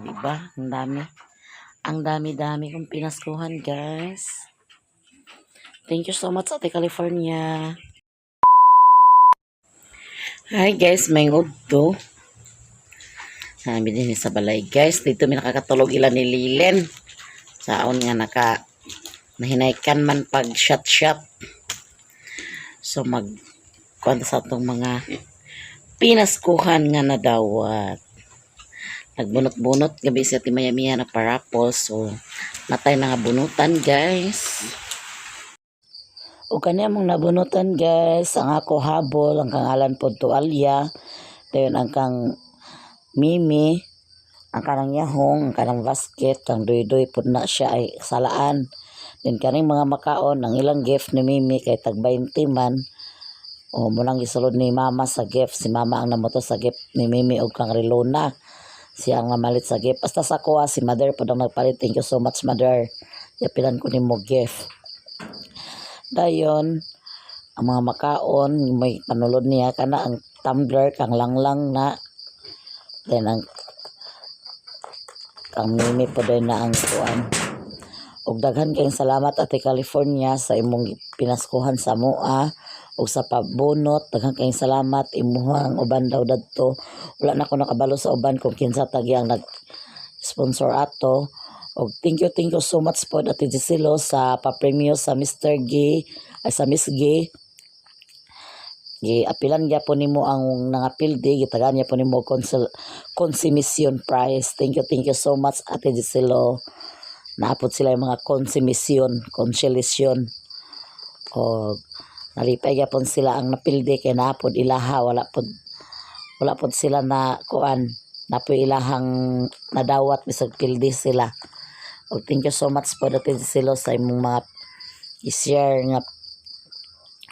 Diba? Ang dami. Ang dami-dami kong pinaskuhan, guys. Thank you so much, Ate California. Hi guys, may udto. Nami din sa balay, guys. Dito mi nakakatulog ila ni Lilen. Saon nga naka nahinaykan man pag shot shot. So mag kuan sa atong mga pinaskuhan nga nadawat. Nagbunot-bunot gabi si Ate Maya na pa-raffle. So natay na nga bunutan, guys. O kani among nabunutan, guys, ang ako habol, ang kangalan po tualya, dayon ang kang Mimi, ang kanang yahong, ang kanang basket, kang doy-doy pud na siya ay salaan. Then kaning mga makaon, ang ilang gift ni Mimi kay tag 20 man. O mo nang gisulod ni Mama sa gift, si Mama ang namoto sa gift ni Mimi og kang Relona. Siya ang namalit sa gift. Basta sa kuha, si Mother pud ang nagpalit. Thank you so much, Mother. Yapilan ko nimo gift. Dayon, ang mga makaon, may panulod niya kana ang tumbler kang langlang na. Then ang kang Mimi po din na ang kuan. Ug daghan kayong salamat, Ate California, sa imong pinaskuhan sa mua ug sa pabunot. Daghan kayong salamat imuhang uban daw dadto. Wala na ko nakabalo sa uban kung kinsa tagi ang nag sponsor ato. Og thank you so much po, Ate Giselo, sa papremyo sa Mr. G ay sa Miss G. Gi apilan gyapon nimo ang nangapildi, gitagaan niya po nimo consummation prize. Thank you so much, Ate Giselo. Naapot sila yung mga consummation, consolation. O nalipay gyapon sila ang napildi kay naapod ilaha, wala pod sila na kuan, napoy ilahang nadawat bisag pildi sila. Og thank you so much po, Ate Giselo, sa imong mga i-share nga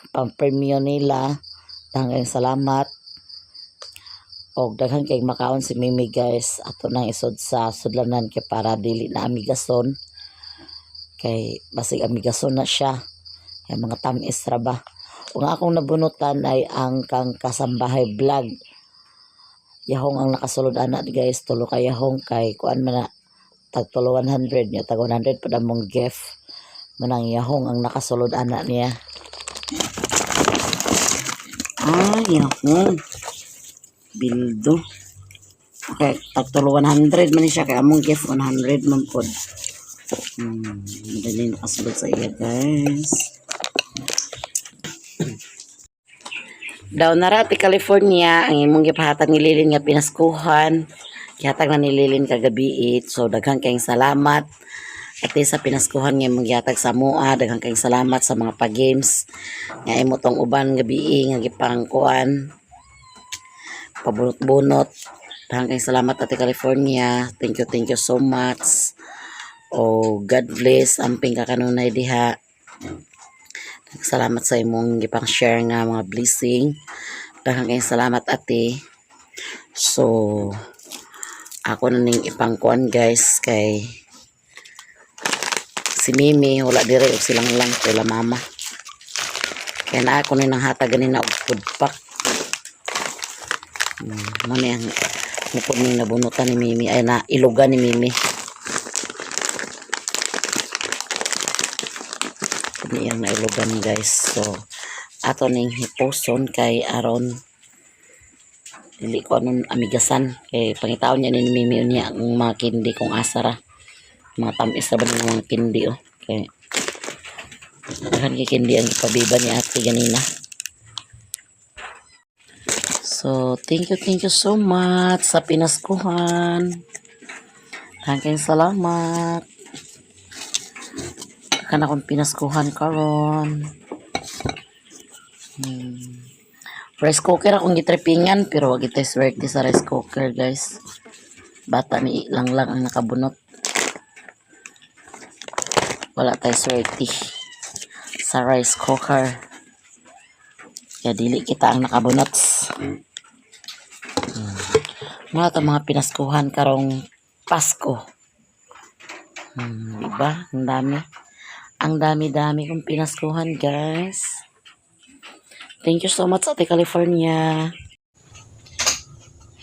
pang-premyo nila. Daghang salamat. Og daghan kay makaon si Mimi, guys. Ato nang isod sa sudlanan kay para dili na amigason. Kay basig amigason na siya. Kay mga tamis ra ba. Ug ang akong nabunutan ay ang kang Kasambahay Vlog. Yahong ang nakasulod ana, guys, tulo ka yahong kay kuan man na tag tulo 100 niya, tag 100 pud among gift. Manang yahong ang nakasulod ana niya. Ah, yahong. Bildo. Okay, tag tulo 100 man ni siya kay among gift 100 man pod. Dali nakasulod sa iya, guys. Daw narati California ang imong gipahatag ni Lilin nga pinaskuhan. Gihatag na ni Lilin kagabi. So daghan kayong salamat. At sa pinaskuhan nga imong gihatag sa mua, daghan kayong salamat sa mga pa-games nga imo tong uban gabi nga gipangkuan. Pabunot-bunot. Daghan kayong salamat, Ate California. Thank you so much. Oh, God bless amping ka kanunay diha. Salamat sa imong gipang share nga mga blessing. Daghang kayong salamat, Ate. So ako na ning ipangkuan, guys, kay si Mimi wala dire ug silang lang kay la mama. Kaya na ako ni nang hatag ganina og food pack. Mo ni ang mupod ning nabunutan ni Mimi ay na ilugan ni Mimi. Ni ang nailugan, guys. So ato ning hipuson kay aron dili ko anon amigasan kay pangitaon niya ni Mimi unya ang mga candy kung asa ra. Mga tamis ra ba ng mga candy, oh. Kay daghan kay candy ang ipabiba ni Ate ganina. So, thank you so much sa pinaskuhan. Daghang salamat. Kana akong pinaskuhan karon. Rice cooker akong gitripingan pero wag itay swerte sa rice cooker, guys. Bata ni lang lang ang nakabunot. Wala tay swerte sa rice cooker. Kaya dili kita ang nakabunot. Mga to mga pinaskuhan karong Pasko. Diba? Ang dami. Ang dami-dami kong pinaskuhan, guys. Thank you so much, Ate California.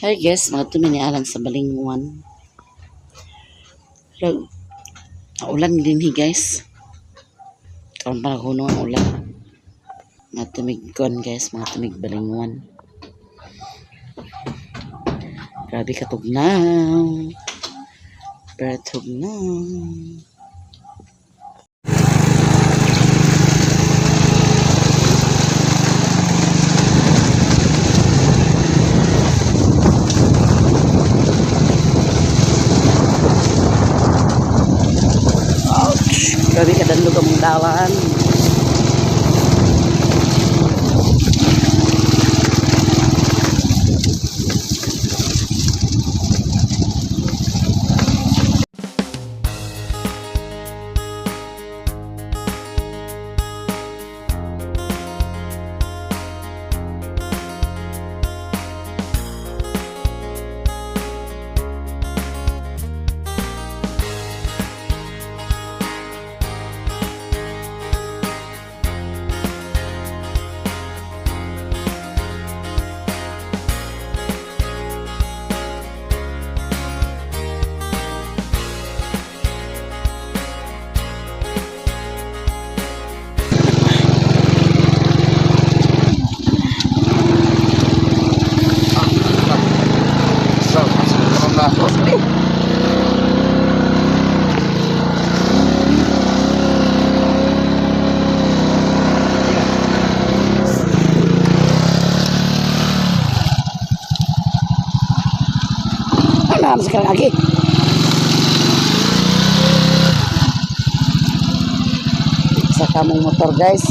Hi guys, mga ni Alan sa Balingwan. Pero, ulan din hi, guys. Karon pa naghunong ang ulan. Mga tumig kuan, guys, mga tumig Balingoan. Grabe katugnaw. Pero tugnaw. Ouch! Grabe kadandog ang dalan. Ano sa lagi? Sa kamong motor, guys.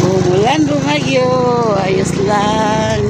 Umulan, bumagyo. Ayos lang.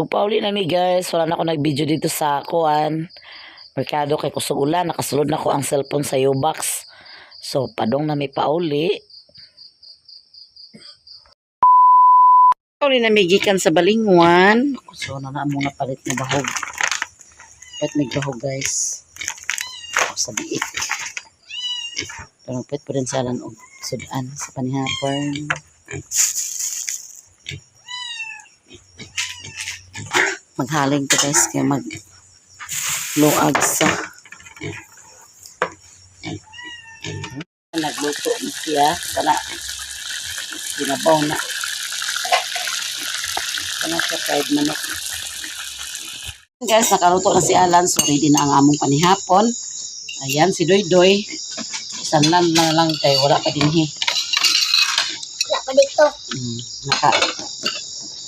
Ug pauli na mi, guys, wala na ako nag-video dito sa kuan. Merkado kay kusog ulan, nakasulod na ko ang cellphone sa U-box. So padong na mi pauli. Pauli na mi gikan sa Balingoan. So na na muna palit na bahog. Palit mig bahog, guys. Sa biik. Pero pwede po rin sa alan og sudan sa panihapon. Maghaling ko, guys, kaya mag luag sa nagluto ni siya kana ginabaw na kana siya fried manok. Guys, nakaluto na si Alan, so ready na ang among panihapon. Ayan si Doy Doy, isanlan na lang kay wala pa dinhi. Wala pa dito. Naka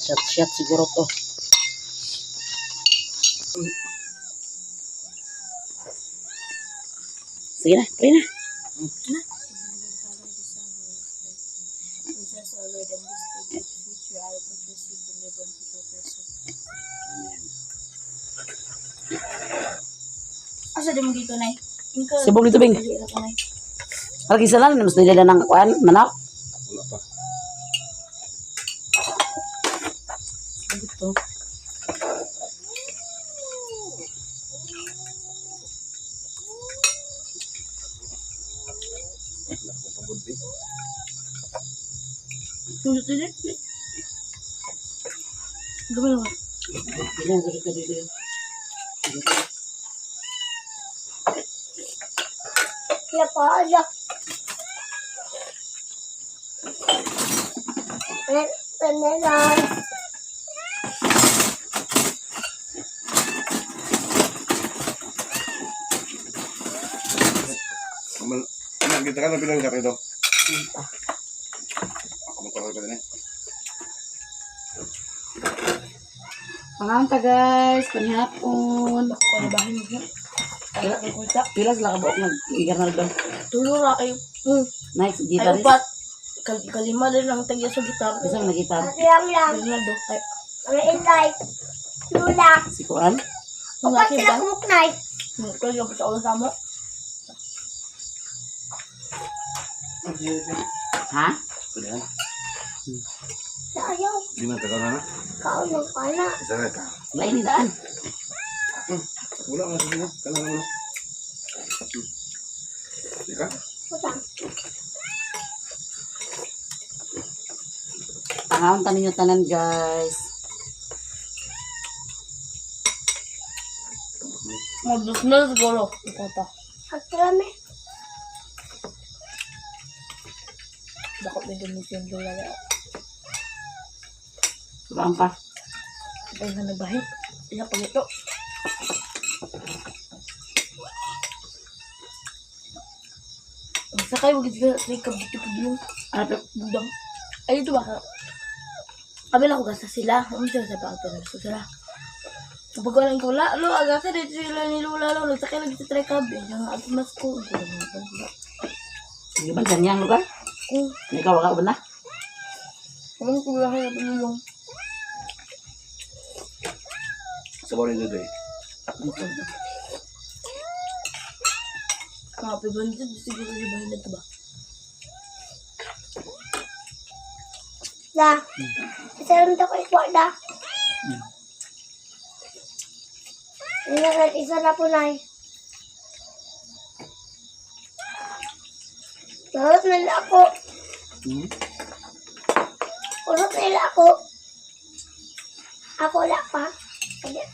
shot shot siguro to. Sige na, pray na. Jesus, O Lord, and this thy gifts which we are about to receive from thy bountiful presence. Asa di mo dito, Nay? Inka, Sibog dito, Bing. dali ra ka, Nay. Lagi sa lang, mas nila ng kuan, manok. Wala pa. Dito. Wala akong pagod eh. Dito, dito. Gawin mo. Dili, dili, dili, dili. Wala pa, ala. Vanilla. Ano, kita ka na bilang ka rito. Ako magkaroon ka din eh. Panganta, guys, panihapon. Bahin mo. Pila, pila sila kabuok nag-igarnaldo. Tulo ra kayo. Nice, Ay, guitarist. upat. Kalima din ang tagya sa gitar. Bisa mo nag-gitar. Lang lang. Ronaldo. Ay, Mga inay. Lula. Si Kuan. mga Upat sila ba? kumuknay. Kaya pa sa ulo sa mo. Ha? Pwede yan. Ayaw. Di na, tagal na na. Kaon ng kana. Isa na ka. Lain ni daan. Wala nga sige na. Kala na wala. Di ka? Putang. Pangaon tanin ninyo tanan, guys. Magdusnal siguro. Ikaw pa. Pagtrame. Dakot din gamitin yung lula na. Tulaan pa. Ay, nga nagbahin. Isa pag ito. Sakay, wag ka sa kabito pag yung Ano pa? budang. Ay, ito ba? Kabila ko gasa sila. Ano sila sa pagkakas ko sila. Kapag wala ko, la, lo, agasa dito sila ni Lola, lo, nagsakay lagi sa trekab. Yan ang mas ko. Sige ba, ganyang lugar? Kung, Ikaw, wala ka na? kung ko lang kayo pinulong. Sabaw ni Dudoy. Mga 500, siguro si bahin na ito ba? La. Isa lang ko ikuha la. Isa, isa na po nay. Urot nila ako. Urot nila ako. Ako wala pa. Kaya,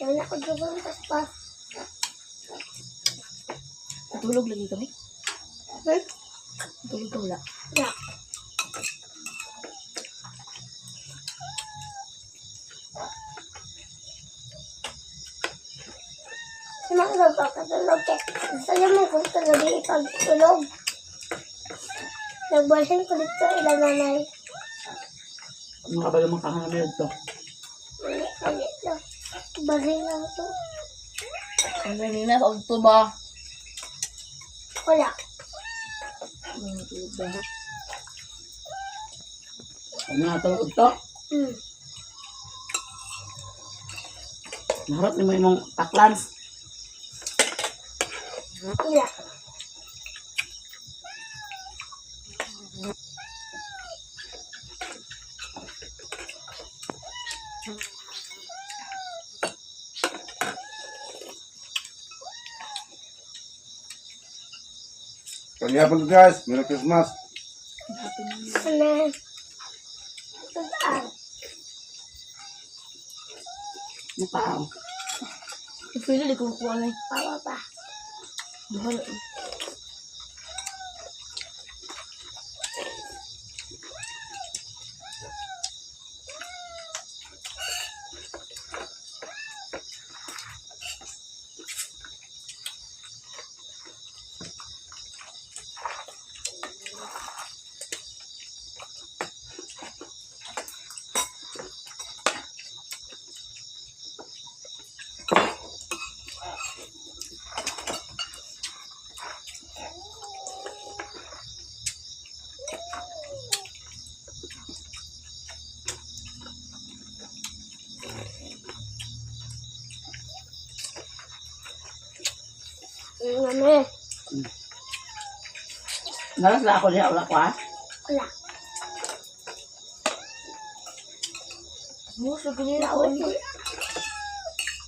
wala ko dugang paspas. Natulog lagi kami. Hmm? Natulog ka wala. Wala. Si Mang Rob, katulog kay. Gusto niya may kung gabi ipagtulog. Nagbalhin ko dito ila nanay. Ano ka ba yung mga kahangamil to? Mali, mali lang. Balhin lang to. Ang ganina sa auto ba? Wala. Natulog ba? Ano nga tulog to? Naharap ni mo imong taklans. Wala. Kanyapon to guys. Merry Christmas. Ano? Saan? Ano pa? Oh? Ipili di ko kuha na. Pawa pa. Duha na. Mami. Nalas na ako niya, wala ko ah. Wala. Mo sa ganyan ako.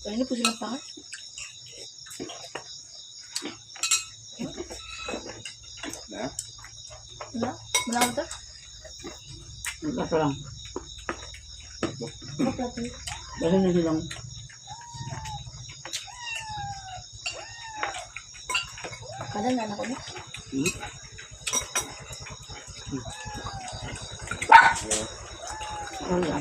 Kaya na po sila pa. Na? Wala. Wala ko to. Wala ko lang. Wala plato. Dahil na silang Kada na ako na. Ano yan?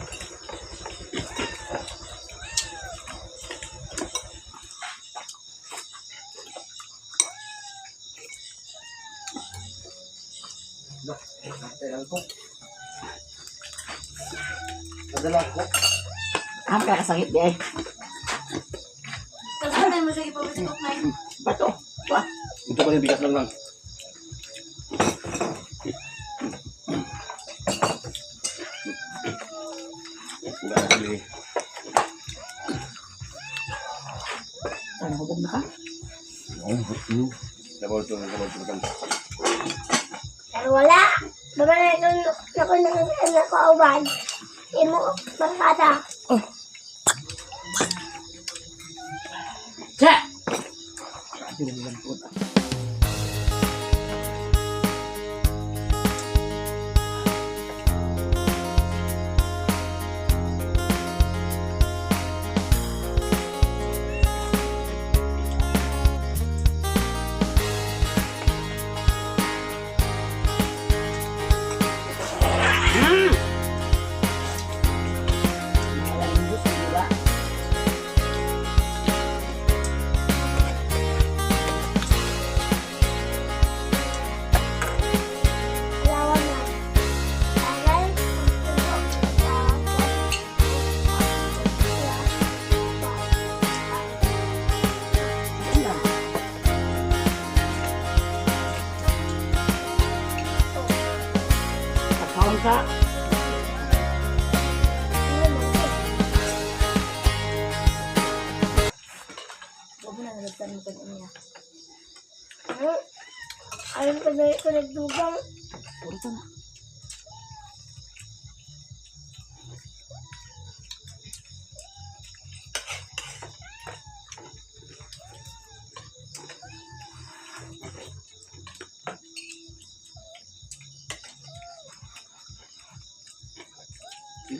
Kailan ko? Padala ko. Ah, kakasakit di ay. Kasi na mo siya ipabisik na. Bato. Wah. Ito pa yung bigas lang lang. Wala na kami. Ano, hubog na ka? Labaw ito, labaw ito kan. Pero wala. Baba na ito. Naku na ako uban. Imo barkada. Sa! Lawa na. Aral. Pagkaon ka. Huwag mo na nalagtan mo kanya niya. Alam ko na ko nagdugang. Puro ka na.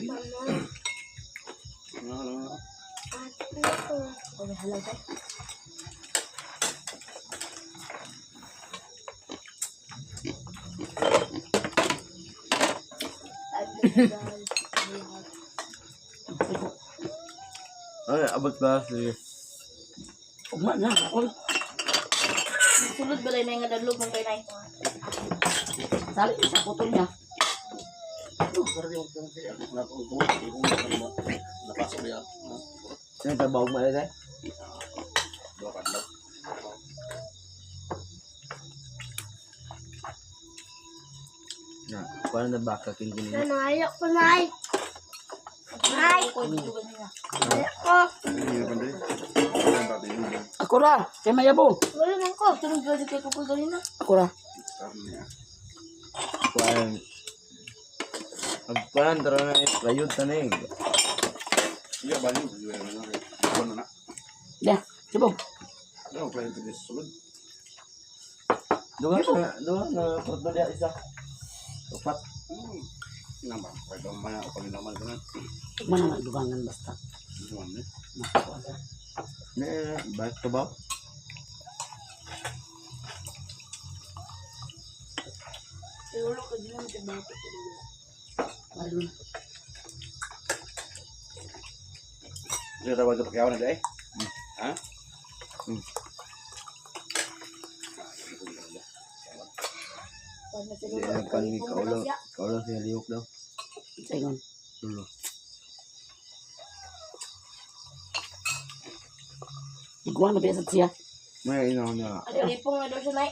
Mama. Ano, ano, ano. Ate na ko. Huwag may halaw tayo. Ay, abot ba? Sige. Ugma na. Ako. Sulod ba na nga dadlog mong kay nay? Sali sa putol niya. Pero di mo wala ko kung napasok niya. Sino tabawag mo ay? Dua kadlaw. Na, kuha na baka kingin Ano, ayok ko na ay. Ay. Ko dito ganina. Ayok ko. Hindi na pandi. Wala ba tayo? Ako ra. Kay mayabo. Wala man ko. Tulog ba kay kukoy ganina? Ako ra. Sabi niya. Kuha. Agkuhan, tara na layod ta na eh. Iya ba yun? Iya ba yun? Ano na? Ya. Sibog. Ano, kliyente di sulod. Duha na, duha na kwarto diha isa. Upat. Nama, pwede man ako pag naman ko na. Mana na dugangan basta. Ano man? Makuha ka. Ne, bakit ka ba? Siguro ko din naman trabaho. Walo na. Hindi tawag sa pagkawan na dai. Ha? Pag na Di siguro. na kan ni kaulo. Kaulo siya lihok daw. Sayon. Dulo. Iguan na biya sa siya. May ino na. Ano, ipong na daw siya, Nay.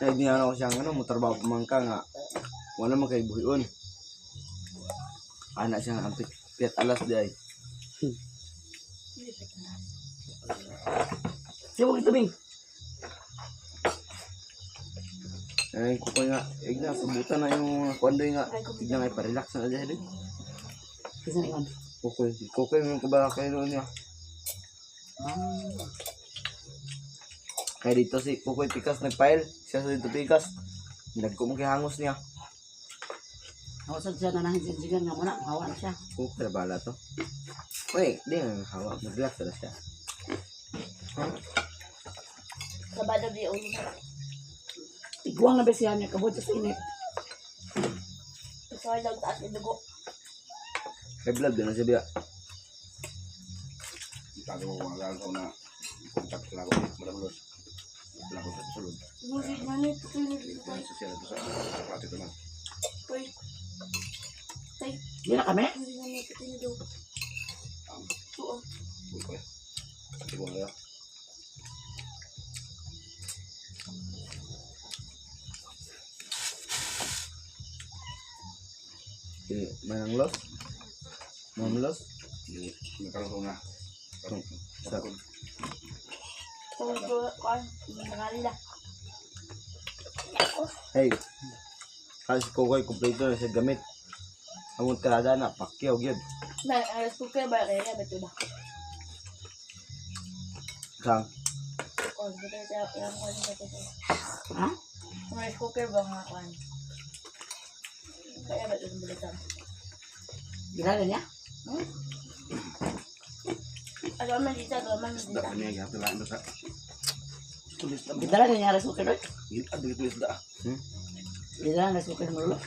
Ay di na ako siyang ano, motrabaho pa man ka nga. Wala man kay buhion. Ana siya nga ang piat alas di ay. Siya wag tubig. Ay ko nga, igna subutan na yung mga kuan doy nga. Tignan ay pa-relax na dahil. Kisa na ingon. Kukoy, kukoy mo ko ba kayo noon niya. Kaya dito si Kukoy Pikas nag-file, siya sa dito Pikas. Nagko mo kay hangos niya. Hawasan siya na nahin sinsigan nga muna. Hawa na siya. Kukoy na bala to. Uy, di nga hawak, mag-relax na siya. Sabado di ulo na. Iguang na biya siya niya kabot sa init. Sorry daw taas yung dugo. Kay blood din na siya biya. Tago ko mga galaw na contact lang ako. Madam Los. Wala ko sa sulod. Busit na nito. Kaya sa siya sa pati ko na. Tay. Tay. Di na kami. Busit na nito. Tinidog. Oo. Uy, ko. Igual na. Si Manang Los. Ma'am Los. Hindi nagkaroon na. Sa Tungkol ko, kuan, nangalila. Hey. Kasi Kukoy kompleto na siya gamit. Among karada na pakyaw gyud. Na, alas ko kayo ba kaya ba ito ba? Kang Kuan, ba tayo yung kuan ba ito? Ha? Ang rice cooker ba nga kuan? Kaya ba ito ng bulitan? Gilala niya. Ano man dito, ano man dito. Isda niya gyapon lang sa. Tulis na. Gidala na niya rice cooker doy. Gitad dito isda. Gidala na rice cooker mo lolo.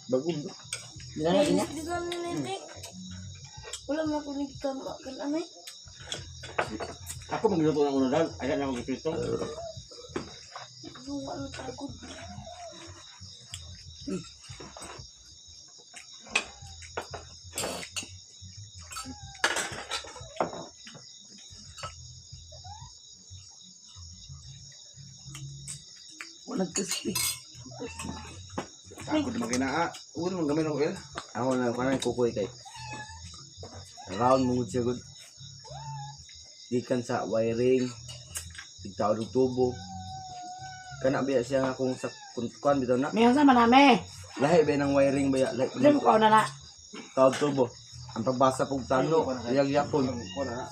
bagong Gidala na niya. Dito na nito. Wala mo ako nagkakan ano eh. Ako magluto ng ulo dal. Ayan na magprito. Ano, ano tagod. Walang crispy. Takot naman kinaa. Ulo man gamay ng oil. Ako na kanang Kukoy kay round mo gud siya gud. Gikan sa wiring, tigtaod og tubo. Kana biya siya nga kung sa kung kuan bitaw na. May unsa man nami. Lahi ba ng wiring baya, lahi Hindi mo kauna na. taod tubo. Ang pagbasa pug plano, iyang yapon. Ko na.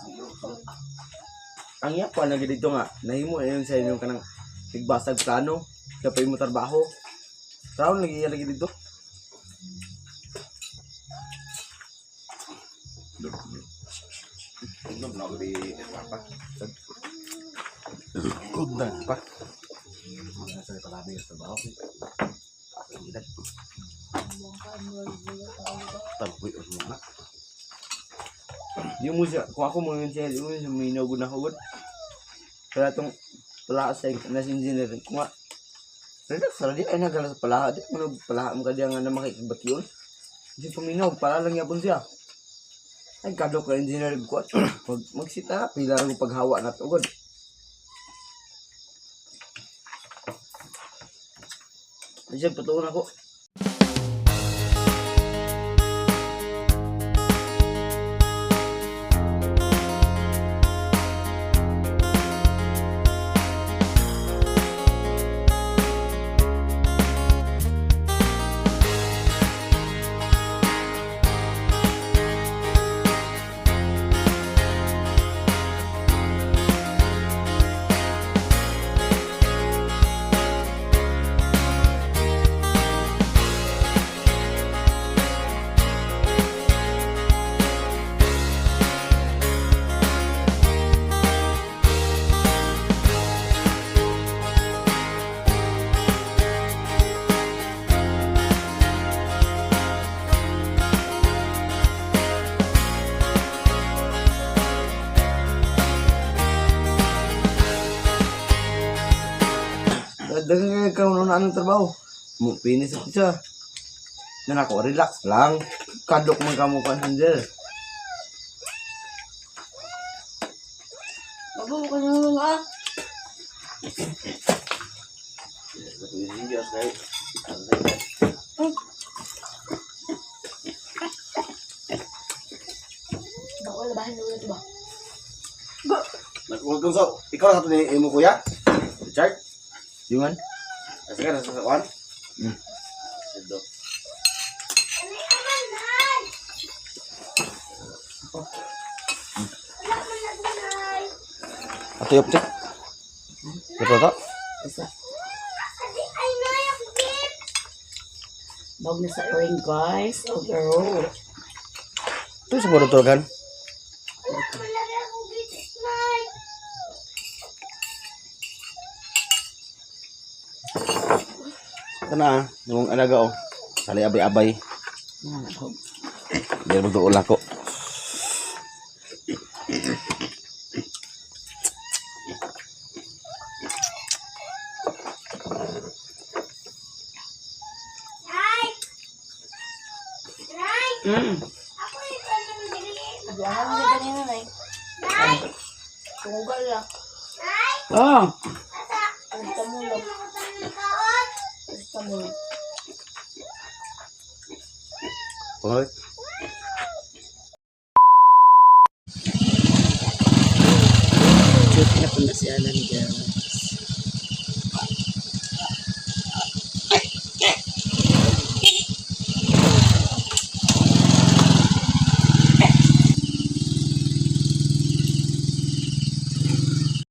Ang yapon na gid dito nga nahimo na yun sa inyong kanang tigbasag plano sa pa imo trabaho. Round lagi iya lagi dito. Tingnan mo na di pa. Kugdan pa. Mga sa palabi sa trabaho. Ako ang edad. Tagoy o mga. Di mo siya, kung ako mo yun siya, di mo siya minaw na ako. Kaya itong palaha sa nasa engineer, kung nga, relax ra di ay nagala sa palaha, di mo palaha mo kadiya nga na makikibat yun. Di paminaw, pala lang yapon siya. Ay, kado ka engineer ko. Mag, magsita, pila rin paghawa na to, god. Ay, siya, patuon ako. Dagang ka na anong trabaho. Mo pinis at siya. Na ako, relax lang. Kadok man kamo kan engineer. Bago ko na lang ah. Bako labahin na ulit ba? Huwag kong so, ikaw na sa ni imo kuya? Richard? Di man? Asa ka nasa sa kuan? Hmm. Ito. Ato yung ptik. Ito to. Isa. Ay, nay, ako gift. Bog na sa ring guys. Overall. Ito sa mga tulugan. Wala man lagi ako gift, nay. Ito na ah. Yung alaga oh. Sali abay-abay. Mga ko. Hindi mo doon ako. Nay! Nay! Ako yung kanang dili. Naglahan mo sa kanina na eh. Nay! Tumugal lang. Nay! Oh, Asa? Ang tamulog. Ako tanong kaon. Ang tamulog. Pangalik. duty na po na si Alan guys.